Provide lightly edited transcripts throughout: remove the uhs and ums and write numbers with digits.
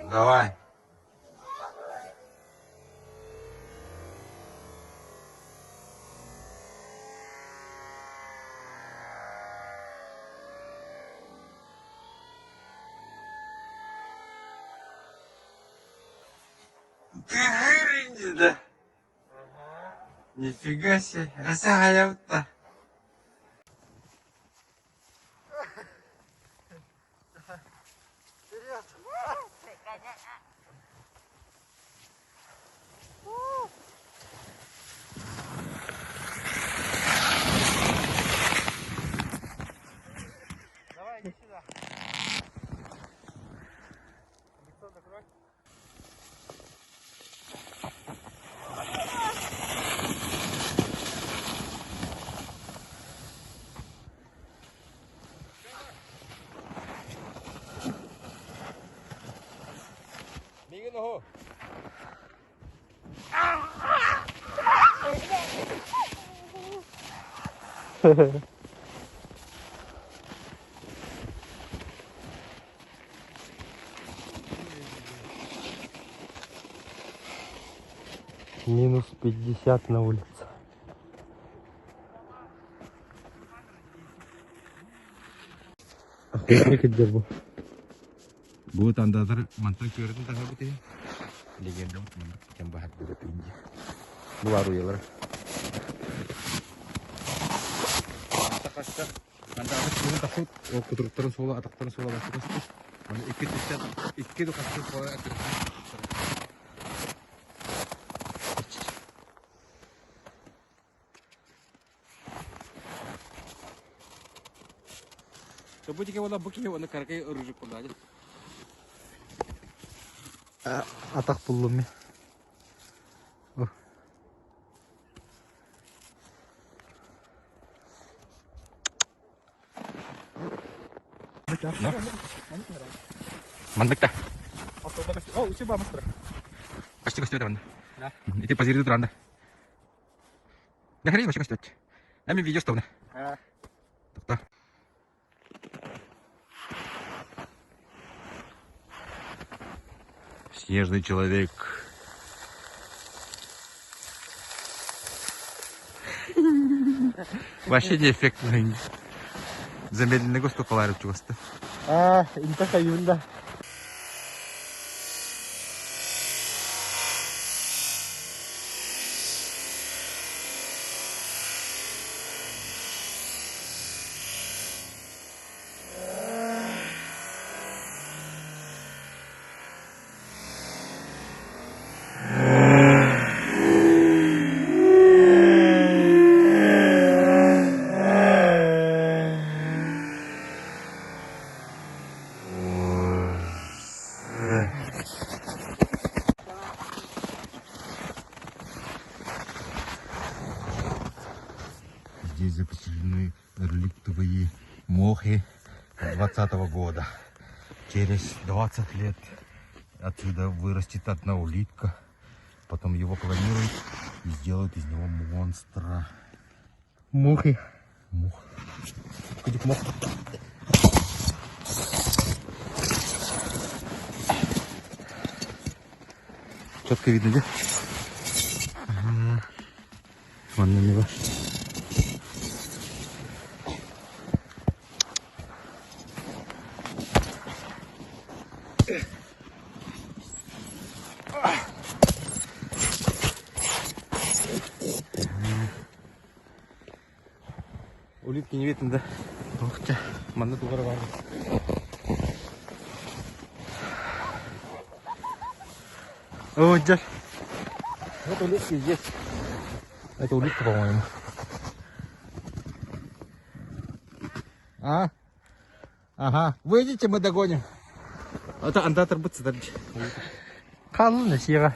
Давай. Ты вырынди, да? Нифига себе, аса Давай, иди сюда. Лицо закрой. Мигин оһо. Минус 50 на улице. Охотник иддер бу. Бу тандатар мантан көрүтүн таһабыт иһин. Легенда маннык кэм баһар бөтө инди. Бу бар уялар. Тахаста Анда кыһын тахсыбыт, ол кутуруктарын суола, атахтарын суола бачча көстөр. Аны икки түстэн икки да хастыы суола Бу була бу киһи оны каракай ырыжык куллаады. Атах буллум мен. Маннык да. Костю костю это Ити позируй туранда. Да хрен вообще костю. Эми видео стовна. Тохто. Снежный человек. Вообще не эффектный. Замедленный гостукалары чугасты. А, инта хайюнда. Здесь запечатлены реликтовые мохи 20 года. Через 20 лет отсюда вырастет одна улитка. Потом его клонируют и сделают из него монстра. Мухи. Мух. Кудик мох. Четко видно, да? Ага. Вон на него. Улитки не видно, да? Ух ты, манна тугара бар. О, дядь. Вот улитки здесь. Это улитка, по-моему. А? Ага. Выйдите, мы догоним. Это андатор бытсы дальше. Қалын сиға.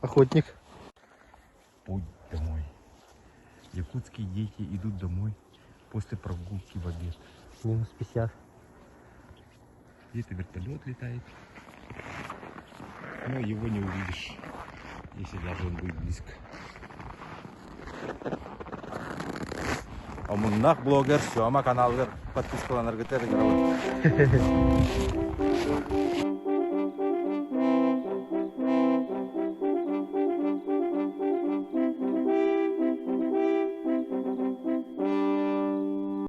Охотник. Путь домой. Якутские дети идут домой после прогулки в обед. Минус 50. Где-то вертолет летает. Но его не увидишь, если даже он будет близко. Омуннах блогер Сёма каналыгар подпискаланаргытыгар ыҥырабыт.